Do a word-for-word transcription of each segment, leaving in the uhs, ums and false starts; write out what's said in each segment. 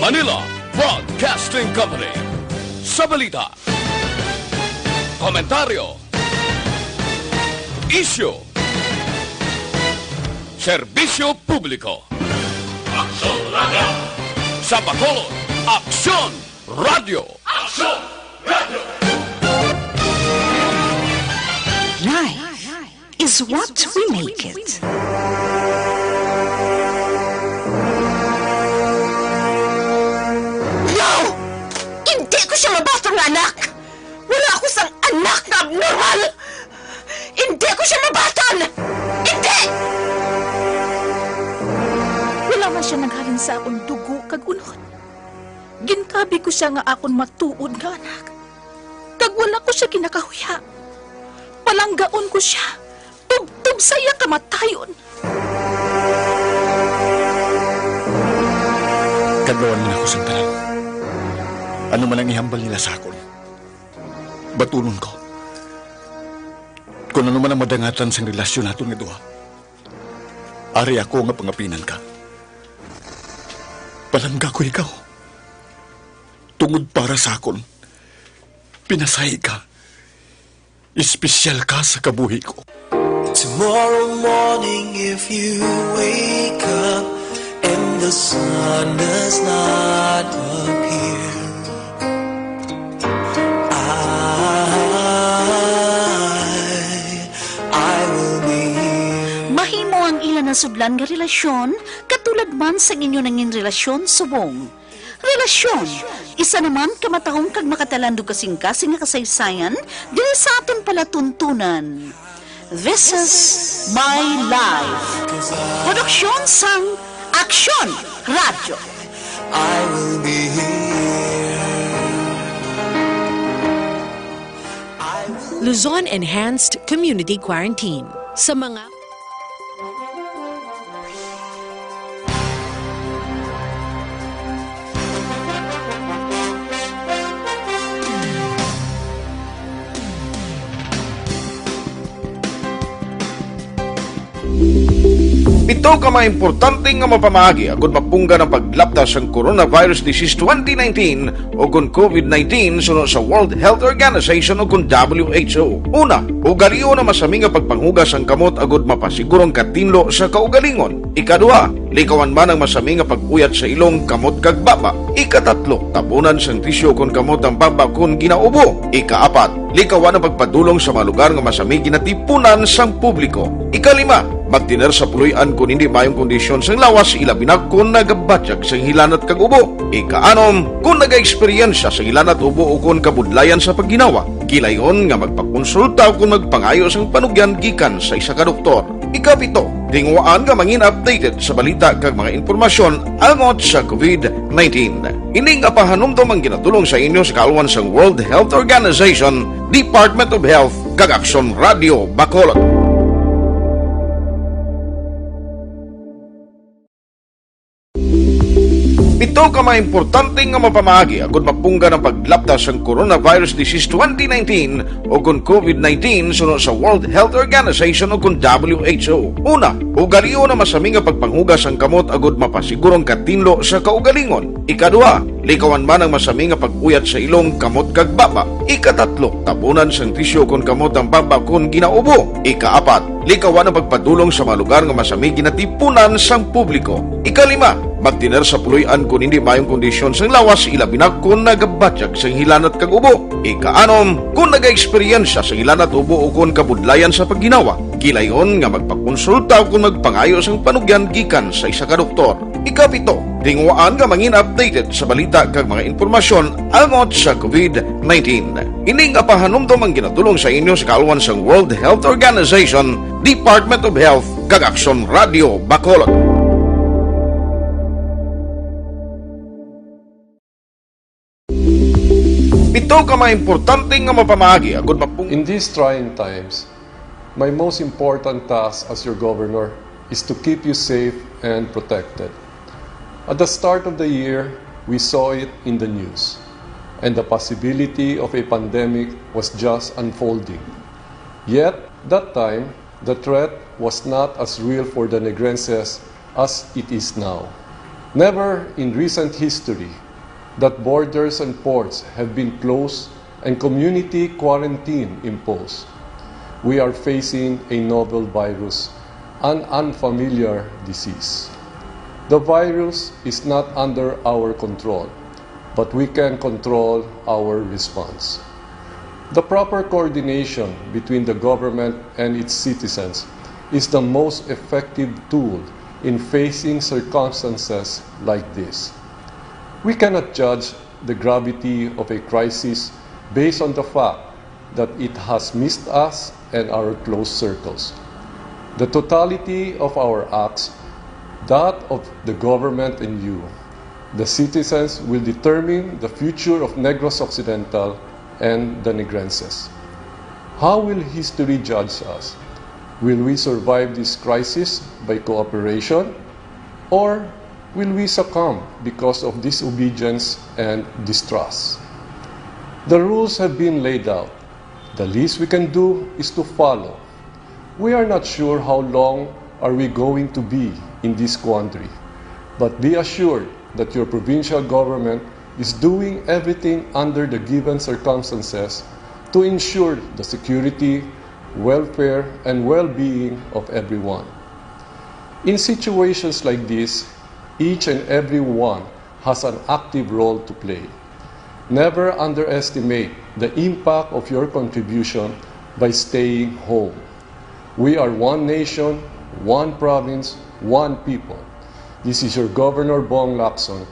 Manila Broadcasting Company. Sa balita, komentaryo, isyu, serbisyo publiko. Aksyon Radio! Sa Bacolod, Aksyon Radio! Aksyon Radio! Life is what we make it. No! Hindi ko siya mabaton nga anak! Wala ako sang anak nga abnormal! Hindi ko siya mabaton! Hindi! Wala man siya naghalin sa akon dugo kag unod. Ginkabi ko sia nga akon matuod nga anak, kag wala ko sia ginakahuya. Palanggaon ko sia tubtob sa iya kamatayon. Kadluan man ako sang tanan. Ano man ang ihambal nila sa akon, batunon ko. Kon ano man ang madangatan sang relasyon naton nga duha, ari ako nga pangapinan ka. Palangga ko ikaw. Tungod para sa akon, pinasahi ka. Espesyal ka sa kabuhi ko. Tomorrow morning, if you wake up and the sun does not appear, I, I will be here. Mahimo ang ila nasudlan nga relasyon, katulad man sang inyo nangin relasyon subong. Relasyon, isa naman ka matahom kag makatalandog kasing-kasing nga kasaysayan diri sa aton palatuntunan. This is My Life. Produksyon sang Aksyon Radyo. I will be here. Luzon Enhanced Community Quarantine. Sa mga Pito ka mga importante nga mga pamaagi agud mapunggan ang paglapda sang coronavirus disease twenty nineteen o kon COVID nineteen suno sa World Health Organization o kon W H O. Una, ugalion ang masami nga pagpanghugas sang kamot agud mapasiguro ang katinlo sa kaugalingon. Ikaduha, likawan man ang masami nga pag-uyat sa ilong, kamot kag baba. Ikatatlo, tabunan sang tisyu kon kamot ang baba kon ginaubo. Ikaapat, likawan ang pagpadulong sa mga lugar nga masami ginatipunan sang publiko. Ikalima, magtener sa puloy-an kon hindi maayong kondisyon sang lawas, ilabi na kon nagabatyag sang hilanat kag ubo. Ikaanom, kon nagaeksperyensya sang hilanat, ubo, o kon kabudlayan sa pagginawa, gilayon nga magpakonsulta o kon magpangayo sang panugyan gikan sa isa ka doktor. Ikapito, tinguhaan nga mangin updated sa balita kag mga impormasyon angot sa COVID nineteen. Ini nga pahanumdom ang ginadul-ong sa inyo sa kaalwan sang World Health Organization, Department of Health, kag Aksyon Radio Bacolod. Pito ka mga importante nga mga pamaagi agud mapunggan ang paglapda sang coronavirus disease twenty nineteen o kon COVID nineteen suno sa World Health Organization o kon W H O. Una, ugalion ang masami nga pagpanghugas sang kamot agud mapasiguro ang katinlo sa kaugalingon. Ikaduha, likawan man ang masami nga pag-uyat sa ilong, kamot kag baba. Ikatatlo, tabunan sang tisyu kon kamot ang baba kon ginaubo. Ikaapat, likawan ang pagpadulong sa mga lugar nga masami ginatipunan sang publiko. Ikalima, magtener sa puloy-an kon hindi maayong kondisyon sang lawas, ilabi na kon nagabatyag sang hilanat kag ubo. Ikaanom, kon nagaeksperyensya sang hilanat, ubo, o kon kabudlayan sa pagginawa, gilayon nga magpakonsulta o kon magpangayo sang panugyan gikan sa isa ka doktor. Ikapito, tinguhaan nga mangin updated sa balita kag mga impormasyon angot sa COVID nineteen. Ini nga pahanumdom ang ginadul-ong sa inyo sa kaalwan sang World Health Organization, Department of Health, kag Aksyon Radio Bacolod. Pito ka mga importante nga mga pamaagi agud mapung- In these trying times, my most important task as your governor is to keep you safe and protected. At the start of the year, we saw it in the news, and the possibility of a pandemic was just unfolding. Yet, that time, the threat was not as real for the Negrenses as it is now. Never in recent history that borders and ports have been closed and community quarantine imposed. We are facing a novel virus, an unfamiliar disease. The virus is not under our control, but we can control our response. The proper coordination between the government and its citizens is the most effective tool in facing circumstances like this. We cannot judge the gravity of a crisis based on the fact that it has missed us and our close circles. The totality of our acts, that of the government and you, the citizens, will determine the future of Negros Occidental and the Negrenses. How will history judge us? Will we survive this crisis by cooperation, or will we succumb because of disobedience and distrust? The rules have been laid out. The least we can do is to follow. We are not sure how long are we going to be in this quandary, but be assured that your provincial government is doing everything under the given circumstances to ensure the security, welfare, and well-being of everyone. In situations like this, each and every one has an active role to play. Never underestimate the impact of your contribution by staying home. We are one nation, one province, one people. This is your Governor Bong Lacson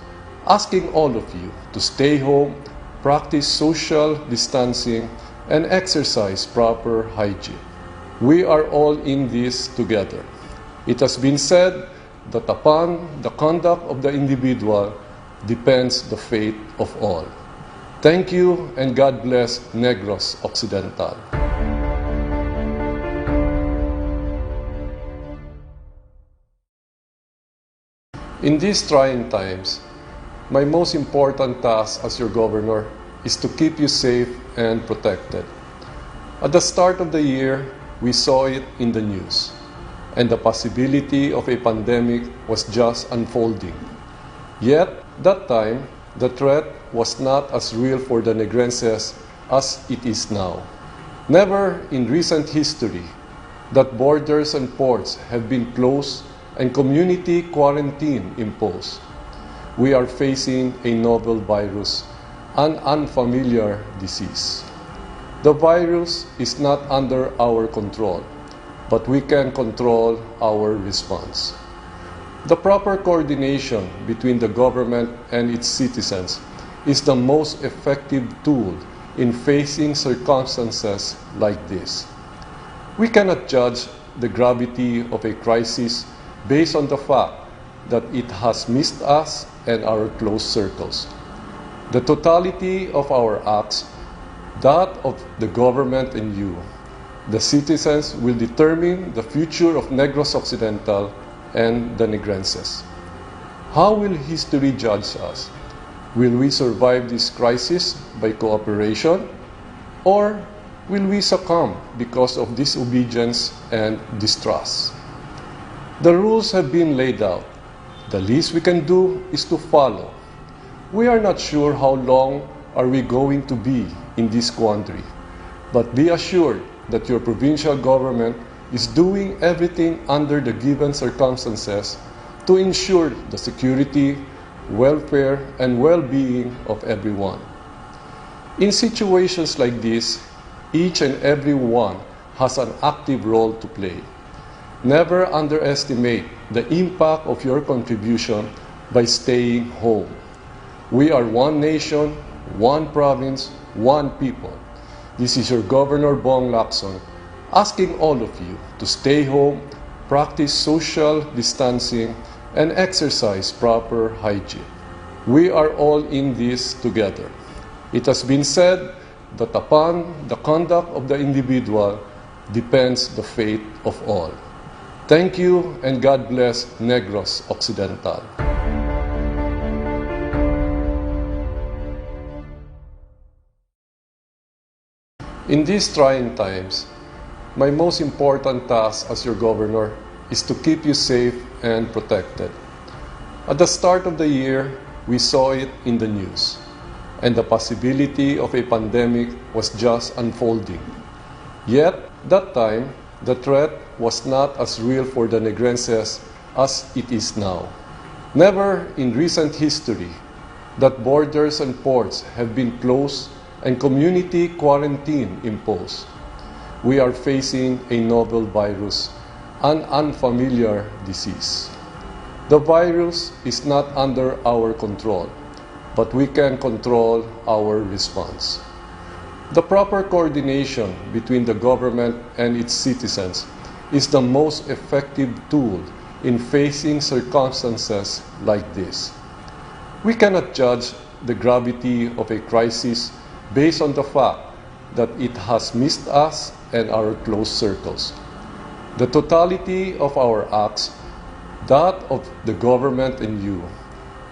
asking all of you to stay home, practice social distancing, and exercise proper hygiene. We are all in this together. It has been said that upon the conduct of the individual depends the fate of all. Thank you and God bless Negros Occidental. In these trying times, my most important task as your governor is to keep you safe and protected. At the start of the year, we saw it in the news, and the possibility of a pandemic was just unfolding. Yet, that time, the threat was not as real for the Negrenses as it is now. Never in recent history that borders and ports have been closed and community quarantine imposed. We are facing a novel virus, an unfamiliar disease. The virus is not under our control, but we can control our response. The proper coordination between the government and its citizens is the most effective tool in facing circumstances like this. We cannot judge the gravity of a crisis based on the fact that it has missed us and our close circles. The totality of our acts, that of the government and you, the citizens, will determine the future of Negros Occidental and the Negrenses. How will history judge us? Will we survive this crisis by cooperation, or will we succumb because of disobedience and distrust? The rules have been laid out. The least we can do is to follow. We are not sure how long are we going to be in this quandary, but be assured that your provincial government is doing everything under the given circumstances to ensure the security, welfare, and well-being of everyone. In situations like this, each and every one has an active role to play. Never underestimate the impact of your contribution by staying home. We are one nation, one province, one people. This is your Governor Bong Lacson asking all of you to stay home, practice social distancing, and exercise proper hygiene. We are all in this together. It has been said that upon the conduct of the individual depends the fate of all. Thank you and God bless Negros Occidental. In these trying times, my most important task as your governor is to keep you safe and protected. At the start of the year, we saw it in the news, and the possibility of a pandemic was just unfolding. Yet, that time, the threat was not as real for the Negrenses as it is now. Never in recent history that borders and ports have been closed and community quarantine imposed. We are facing a novel virus, an unfamiliar disease. The virus is not under our control, but we can control our response. The proper coordination between the government and its citizens is the most effective tool in facing circumstances like this. We cannot judge the gravity of a crisis based on the fact that it has missed us and our close circles. The totality of our acts, that of the government and you,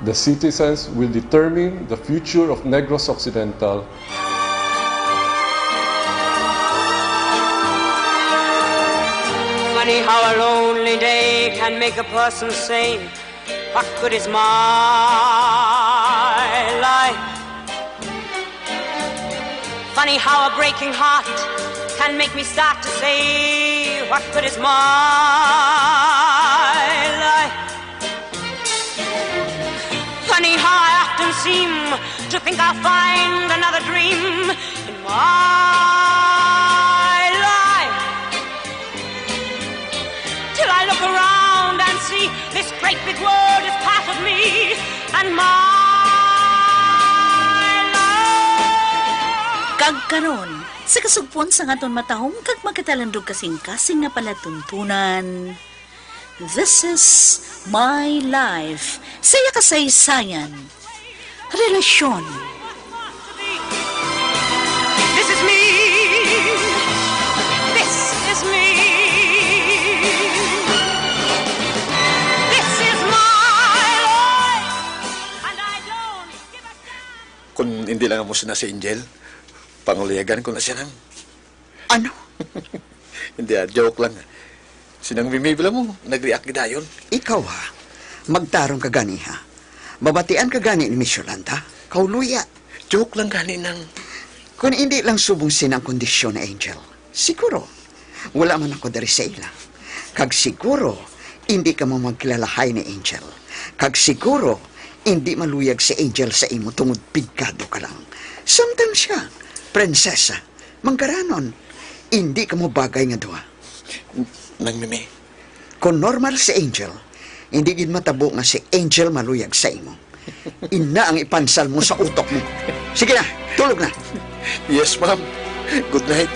the citizens, will determine the future of Negros Occidental. Funny how a lonely day can make a person sane. What good is my life? Funny how a breaking heart can make me start to say, what good is my life? Funny how I often seem to think I'll find another dream in my life. Till I look around and see this great big world is part of me and my life. Kag karon, sa kasugpon sang aton matahom kag magkatalandog kasing-kasing nga palatuntunan, This is My Life, sa iya kasaysayan, relasyon. This is me. This is me. This is my life. And I don't give a damn. Kung hindi lang mo sina si Angel, panguliagan ko na siya nang... Ano? Hindi ah, joke lang. Sinang Mimi bala mo, nag-react gidayon. Ikaw ha, magtarong ka gani ha. Mabatian ka gani ni Miss Yolanda, kauluya. Joke lang gani nang... Kung hindi lang subong sina ang kondisyon ni Angel, siguro, wala man ako diri sa ila. Kag siguro, hindi ka mo magkilalahay ni Angel. Kag siguro, hindi maluyag si Angel sa imo tungod pigado ka lang. Samtang siya, prinsesa, manggaranon, hindi ka mo bagay nga duha. Nang Mimi. Kung normal si Angel, hindi gid matabo nga si Angel maluyag sa imo. Ina ang ipansal mo sa utok mo. Sige na, tulog na. Yes, ma'am. Good night.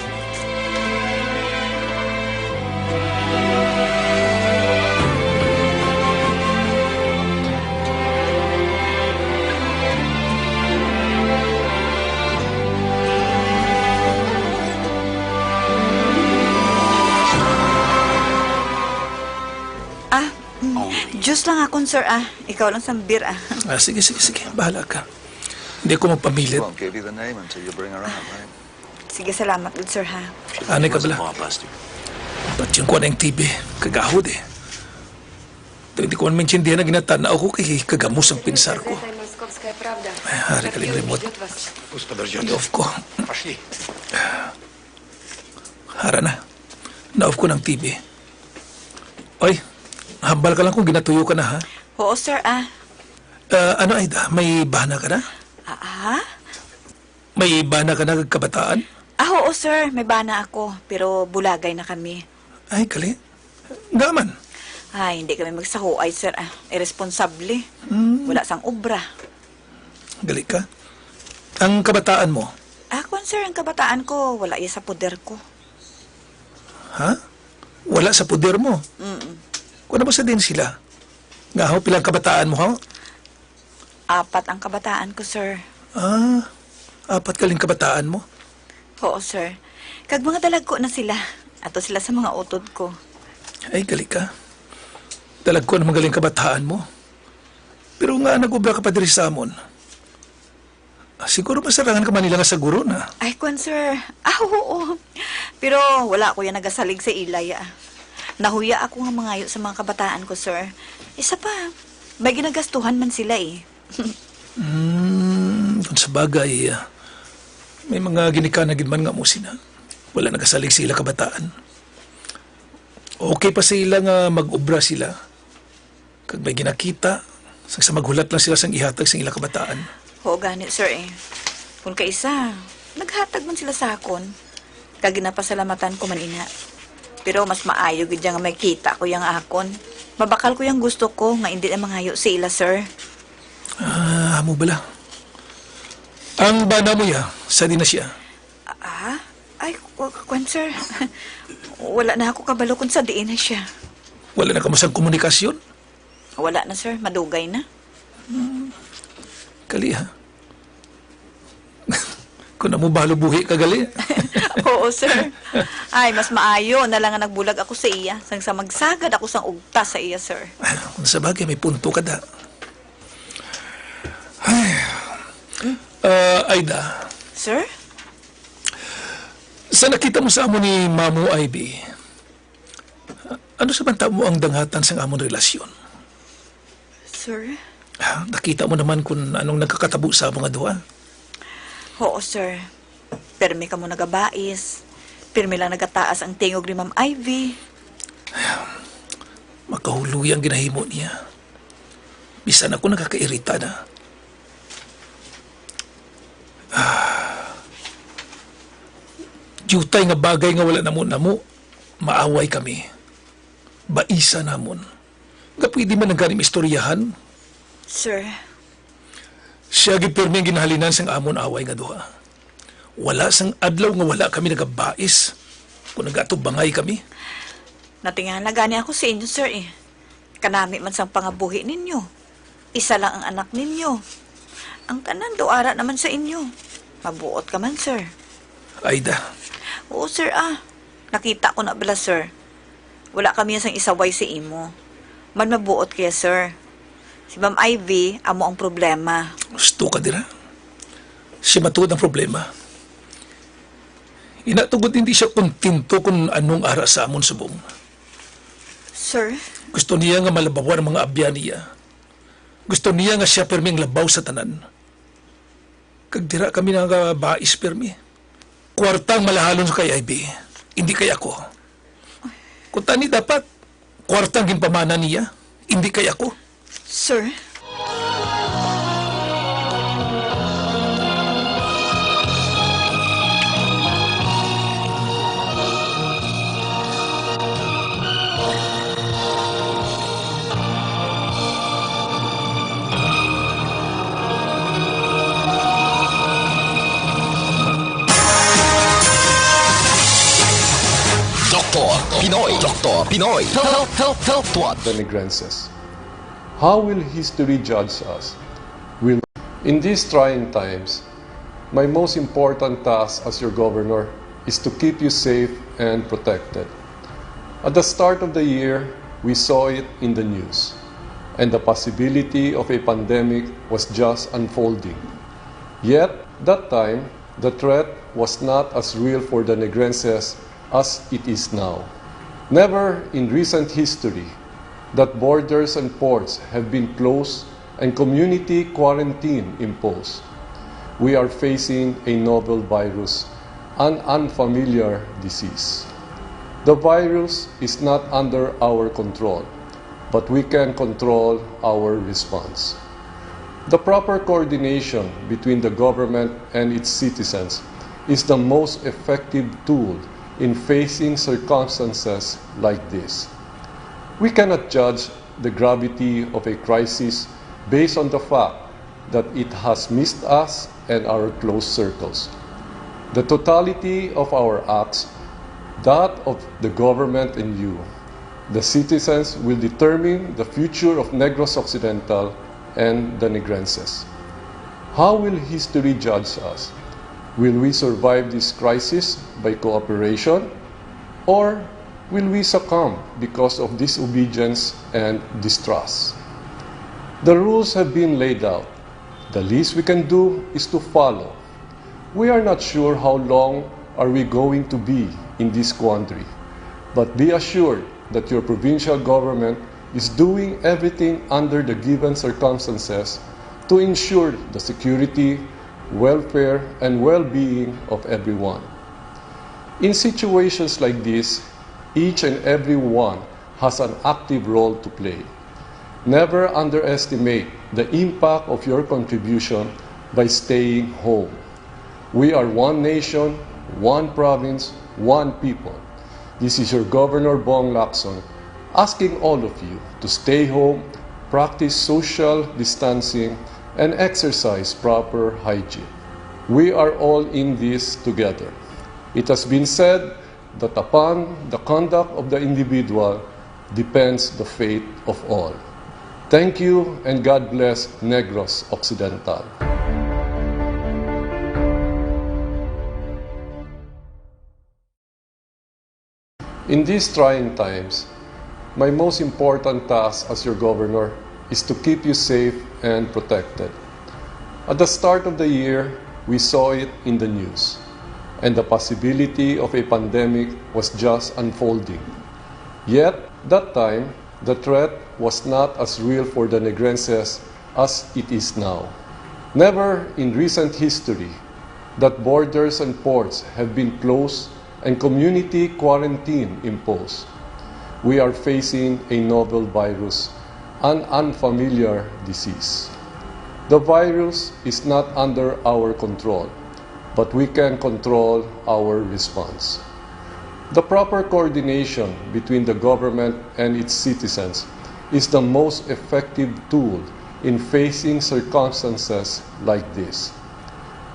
Ah, mm, juice lang akon, sir, ah. Ikaw lang sang beer, ah. Ah, sige, sige, sige. Bahala ka. Hindi ako magpamilit. Won't give you the name until you bring her out, right? Sige, salamat gud, sir, ha. Anay ka bala. Ba't yung kuha na yung T V? Kagahod eh. Hindi ko man maintindihan ang ginatanaw ko kay kagamos ang pinsar ko. Ay, hari ka lang remote. I-off ko. Hara na. Na-off ko ng T V. Oy, hambal ka lang kung ginatuyo ka na, ha? Oo, sir, ah. Ah, ano, Aida? May bana ka na? Ah, ha? May bana ka na, kabataan? Ah, oo, sir. May bana ako, pero bulagay na kami. Ay, gali. Nga man. Ay, hindi kami magsahuay, sir, ah. Irresponsable. Hmm. Wala sang obra. Gali ka. Ang kabataan mo? Ah, kwan, sir, ang kabataan ko, wala iya sa poder ko. Ha? Wala sa poder mo? Mm. Kuwan na ba sa din sila? Nga ho, pilang kabataan mo, ho? Apat ang kabataan ko, sir. Ah, apat kaling kabataan mo? Oo, sir. Kag mga dalagko na sila. Ato sila sa mga utod ko. Ay, gali ka. Dalagko na magaling kabataan mo. Pero nga nag-obra ka pa diri sa amon. Ah, siguro masarangan ka man nila nga sa guro na. Ay, kwan, sir. Ah, oo. Pero wala ko yan nagasalig sa ilay, ah. Nahuya ako nga mangayo sa mga kabataan ko, sir. Isa pa, May ginagastuhan man sila eh. Hmm, kung sa bagay, ah, may mga ginikanan gid man nga amo sina. Wala nagasalig sa ila kabataan. Okay pa sa ila nga mag-obra sila. Kag may ginakita, sang sa maghulat lang sila sang ihatag sang ila kabataan. Oo gani, sir, eh. Kung kaisa, naghatag man sila sa akon. Kag ginapasalamatan ko man ina. Pero mas maayo gid ya nga may kita ko yang akon. Mabakal ko yang gusto ko nga indi na mangayo sa ila, sir. Ah, amo bala. Ang bana mo ya, sa di na siya? Ah? Ay, ku-, kwan, sir. Wala na ako kabalo kung sa diin na siya. Wala na kamo sang komunikasyon? Wala na, sir. Madugay na. Kali, ha? Kung amo balo buhi ka, gali. Oo, sir. Ay, mas maayo na lang nga nagbulag ako sa iya, sang sa magsagad ako sang ugta sa iya, sir. Kung sa bagay, may punto ka da. Ay. Ah, Aida. Sir? Sa nakita mo sa amo ni Mamo Ivy, ano sa banta mo ang danghatan sang amon relasyon? Sir? Ah, nakita mo naman kung anong nagkakatabo sa amo nga duha. Oo, sir. Pirmi kamo nagabais. Pirmi lang nagataas ang tingog ni Ma'am Ivy. Makahuloy ang ginahimo niya. Bisan ako nakakairita na. Ah. Diutay nga bagay nga wala namo-namo, maaway kami. Baisa namon. Nga pwede man ang gani maistoryahan? Sir. Siya gid pirmi ang ginahalinan sang amon away nga duha. Wala sang adlaw nga wala kami nagabais kung nagaatubangay kami. Natingala gani ako sa inyo, sir, eh. Kanami man sang pangabuhi ninyo. Isa lang ang anak ninyo. Ang tanan daw ara naman sa inyo. Mabuot ka man, sir. Aida. Oo, sir, ah. Nakita ko na bala, sir. Wala kami sang isaway sa imo. Man mabuot kaya, sir. Si Ma'am Ivy, amo ang problema. Gusto ka dira? Si matuod ang problema. Ina, tungod hindi siya kontento kung anong ara sa amon subong. Sir? Gusto niya nga malabawan ang mga abyan niya. Gusto niya nga siya pirmi ang labaw sa tanan. Kag dira kami nangabais pirmi. Kwarta ang malahalon sa kay Ivy, hindi kay ako. Kung tani dapat, kwarta ang ginpamana niya, hindi kay ako. Sir? Doktor Pinoy, Doktor Pinoy. Health, health, health, health, what? The Negrenses. How will history judge us? Will, in these trying times, my most important task as your governor is to keep you safe and protected. At the start of the year, we saw it in the news, and the possibility of a pandemic was just unfolding. Yet, that time, the threat was not as real for the Negrenses as it is now. Never in recent history that borders and ports have been closed and community quarantine imposed. We are facing a novel virus, an unfamiliar disease. The virus is not under our control, but we can control our response. The proper coordination between the government and its citizens is the most effective tool in facing circumstances like this. We cannot judge the gravity of a crisis based on the fact that it has missed us and our close circles. The totality of our acts, that of the government and you, the citizens, will determine the future of Negros Occidental and the Negrenses. How will history judge us? Will we survive this crisis by cooperation, or will we succumb because of disobedience and distrust? The rules have been laid out. The least we can do is to follow. We are not sure how long are we going to be in this quandary, but be assured that your provincial government is doing everything under the given circumstances to ensure the security, welfare, and well-being of everyone. In situations like this, each and every one has an active role to play. Never underestimate the impact of your contribution by staying home. We are one nation, one province, one people. This is your Governor Bong Lacson asking all of you to stay home, practice social distancing, and exercise proper hygiene. We are all in this together. It has been said that upon the conduct of the individual depends the fate of all. Thank you and God bless Negros Occidental. In these trying times, my most important task as your governor is to keep you safe and protected. At the start of the year, we saw it in the news, and the possibility of a pandemic was just unfolding. Yet, that time, the threat was not as real for the Negrenses as it is now. Never in recent history that borders and ports have been closed and community quarantine imposed. We are facing a novel virus, an unfamiliar disease. The virus is not under our control, but we can control our response. The proper coordination between the government and its citizens is the most effective tool in facing circumstances like this.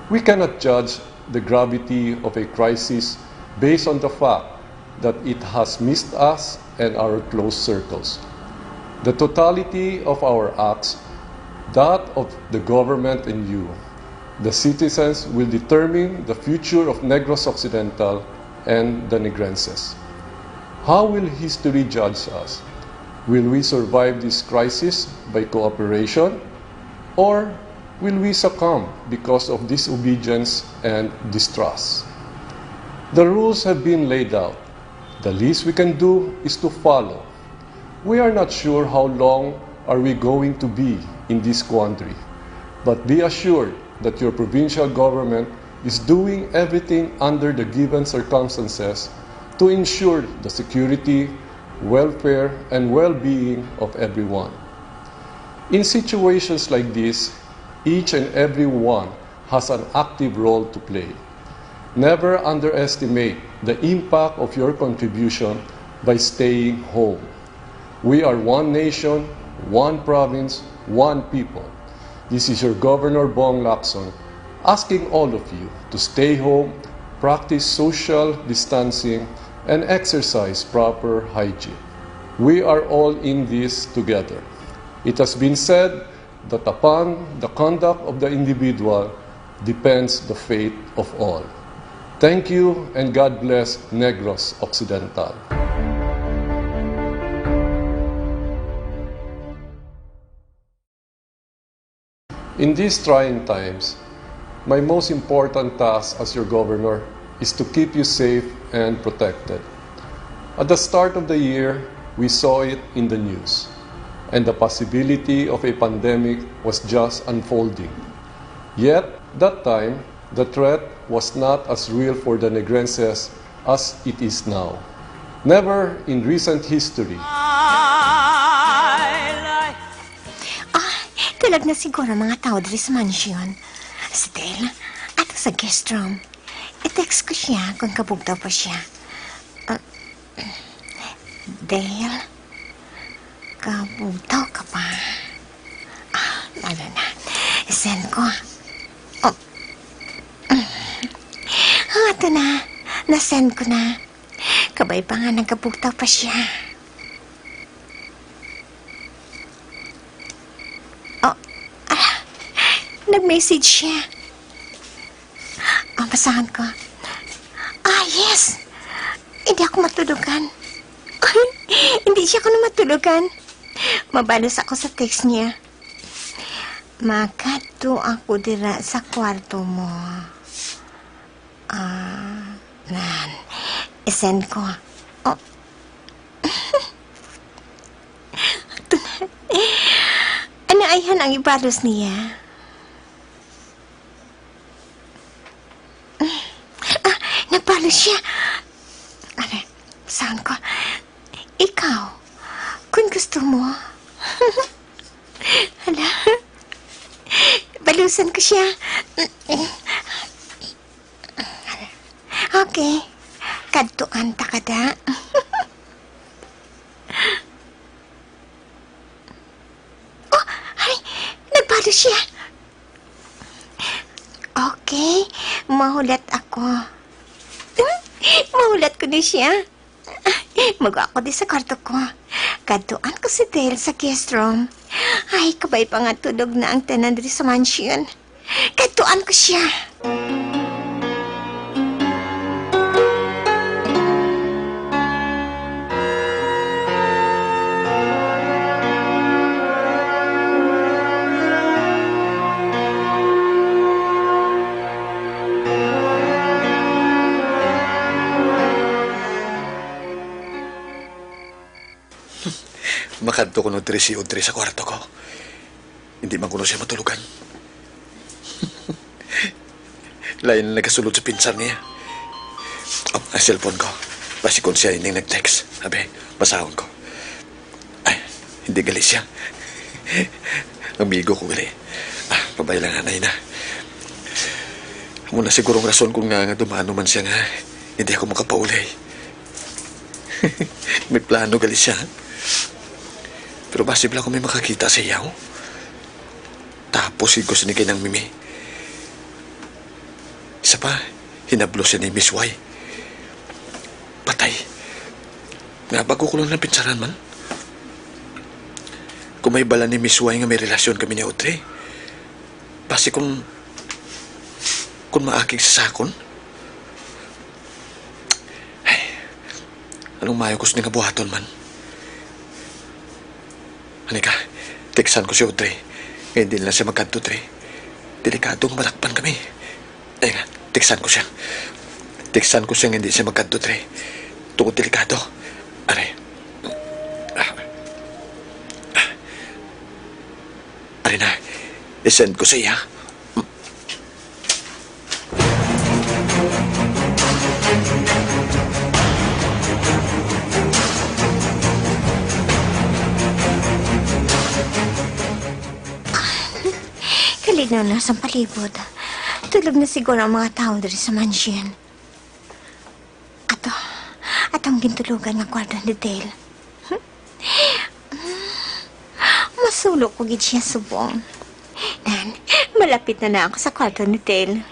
We cannot judge the gravity of a crisis based on the fact that it has missed us and our close circles. The totality of our acts, that of the government and you, the citizens, will determine the future of Negros Occidental and the Negrenses. How will history judge us? Will we survive this crisis by cooperation, or will we succumb because of disobedience and distrust? The rules have been laid out. The least we can do is to follow. We are not sure how long are we going to be in this quandary, but be assured that your provincial government is doing everything under the given circumstances to ensure the security, welfare, and well-being of everyone. In situations like this, each and every one has an active role to play. Never underestimate the impact of your contribution by staying home. We are one nation, one province, one people. This is your Governor Bong Lacson asking all of you to stay home, practice social distancing, and exercise proper hygiene. We are all in this together. It has been said that upon the conduct of the individual depends the fate of all. Thank you and God bless Negros Occidental. In these trying times, my most important task as your governor is to keep you safe and protected. At the start of the year, we saw it in the news, and the possibility of a pandemic was just unfolding. Yet, that time, the threat was not as real for the Negrenses as it is now. Never in recent history. Ah, tulog na siguro ang mga tao diri sa mansyon. Si Dale, ato sa guest room. I-text ko siya kung kabugtaw pa siya. Ah, Dale, kabugtaw ka pa? Ah, ano na? Send ko. Oh. Ah, ato na. Na-send ko na. Kabay pa nga nagkabugtaw pa siya. Oh, ala, nag-message siya. Ah, basahan ko. Ah, yes! Hindi ako matulugan. Ay, hindi siya ko na matulugan. Mabalos ako sa text niya. Makadto ako dira sa kwarto mo. Ah, nan. I-send ko. Oh. Yan ang ibalos niya. Ah, nagbalos siya. Ano, saan ko? Ikaw, kung gusto mo. Hala, balusan ko siya. Okay, kadtuan ta kada. Oh, ay, nagbalo siya. Okay, mahulat ako. Mahulat ko ni siya. Mag-ako di sa kwarto ko. Kadtuan ko si Dale sa guest room. Ay, kabay pa nga tulog na ang tanan diri sa mansion. Kadtuan ko siya. Makadto kuno diri si Audrey sa kwarto ko. Hindi man kuno siya matulogan. Lain na nagasulod sa pinsar niya. Oh, ang cellphone ko. Basi kung siya ining nag-text. Abi, basahon ko. Ay, hindi gali siya. Amigo ko gali. Ah, pabay lang, anay na. Amo na siguro ang rason kung nga, nga dumano man siya nga hindi ako makapauli. May plano gali siya. Pero basi bala ko may makakita sa iya, oh. Tapos gid ko sini kay Nang Mimi. Isa pa, hinablo siya ni Miss Y. Patay. Nga bago ko lang napinsaran man. Kung may bala ni Miss Y nga may relasyon kami ni Audrey, basi kung, kung maakig sa sakon, ay, anong maayo ko sini nga buhaton man? Ani ka, teksan ko si Audrey. Nga hindi na siya magkadto, Dre. Delikado nga madakpan kami. Ay nga, teksan ko siya. Teksan ko siya nga hindi siya magkadto, Dre. Tungod delikado. Ari. Ari na, i-send ko sa iya. Kalinaw na sang palibot. Tulog na siguro ang mga tawo diri sa mansion. Ato, ato ang gintulugan nga kwarto ni Dale. Masulo ko gid siya subong. Nan, malapit na na ako sa kwarto ni Dale.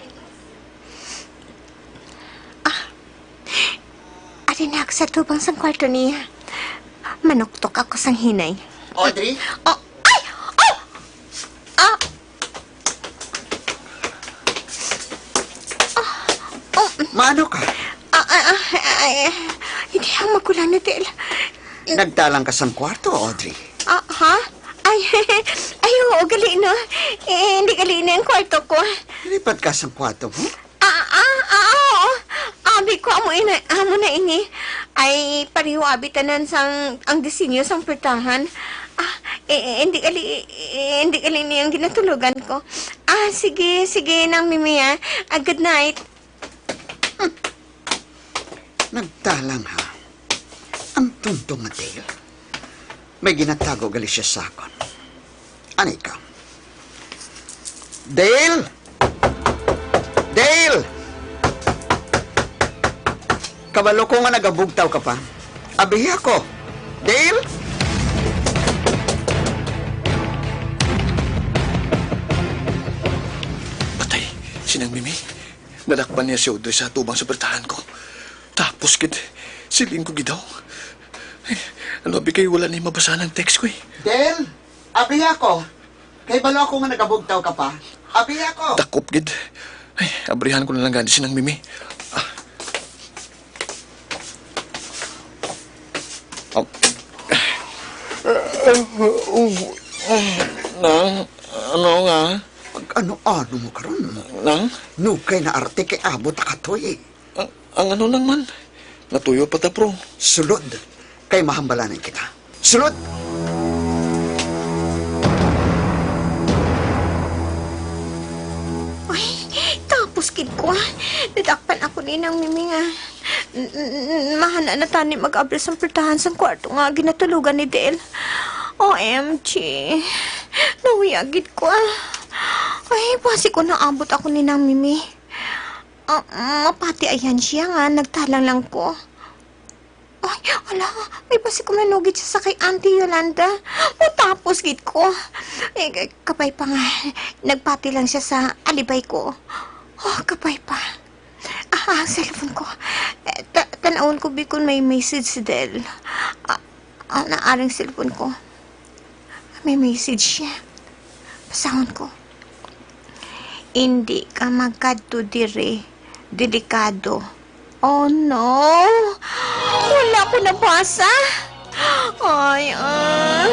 Ah, ari na ako sa tubang sang kwarto niya. Manuktok ako sang hinay. Audrey? Oh, ay! Oh! Ah! Ah! Oh! Maano ka? Ah, ah, ah, ay, hindi ang magulang ni Dale. Nagtalang ka sang kwarto, Audrey. Ah, ha? Ay, ay, oo, gali na. Eh, hindi gali na ang kwarto ko. Lipat ka sang kwarto mo? Ah, ah, ah, oo. Abi ko, amo ina, amo na ini. Ay, pareho abi tanan sang, ang disenyo sang pwertahan. Ah, eh, eh, hindi gali, eh, hindi gali ni ang ginatulugan ko. Ah, sige, sige, Nang Mimi, ah. Ah, good night. Hmm. Nagtalang, ha? Ang tonto nga Dale. May ginatago gali siya sa akon. Ani ka? Dale! Dale! Kabalo ko nga nagabugtaw ka pa. Abiha ko. Dale! Patay, si Nang Mimi. Nadakpan niya si Audrey sa tubang sa pwertahan ko. Tapos gid, siling ko gid daw. Ay, ano abi kay wala ni mabasa ang text ko eh. Del, abi ako. Kay balo ako nga nagabugtaw ka pa. Abi ako. Dakop gid. Ay, abrihan ko na lang gani si Nang Mimi. Ah. Oh. Nang, ano nga? Ano-ano mo karon? Nang? Nukay na arte kay abot na katoy. Ang, ang ano lang man? Natuyo pa ta, bro. Sulod, kay mahambalanan kita. Sulod! Ay, nadakpan ako ni Nang Mimi nga n-, n-, n-, mahana na tani mag-abri sang pultahan sang kwarto nga ginatulogan ni Del. O M G, nahuya gid ko, ah. Ay, basi ko naabot ako ni Nang Mimi. Ah, mapati ayan siya nga nagtalang lang ko. Ay, ala, ay, basi ko manugid siya sa kay Auntie Yolanda. Matapos gid ko. Eh, k-, kabay pa nga, nagpati lang siya sa alibay ko. Oh, kabay pa. Ah, ang cellphone ko. Eh, ta-, tanawon ko, bi, kung may message si Del. Ah, ah, naaring cellphone ko. May message siya. Basahon ko. "Indi ka magkadto diri. Delikado." Oh, no! Wala ko nabasa. Ay, ah.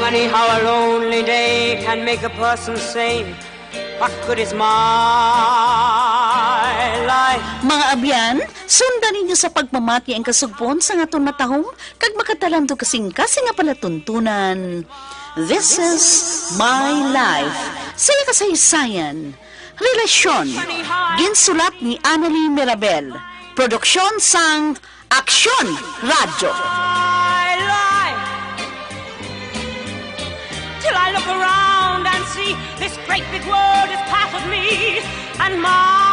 Funny how a lonely day can make a person sane. What good is my life? Mga abyan, sundan ninyo sa pagpamati ang kasugpon sang aton matahom kag makatalandong kasing-kasing nga palatuntunan. This is My Life. Sa iya kasaysayan, relasyon. Ginsulat ni Annalie Mirabel. Produksyon sang Aksyon Radyo. I lie till I look around and see this great big world is part of me, and my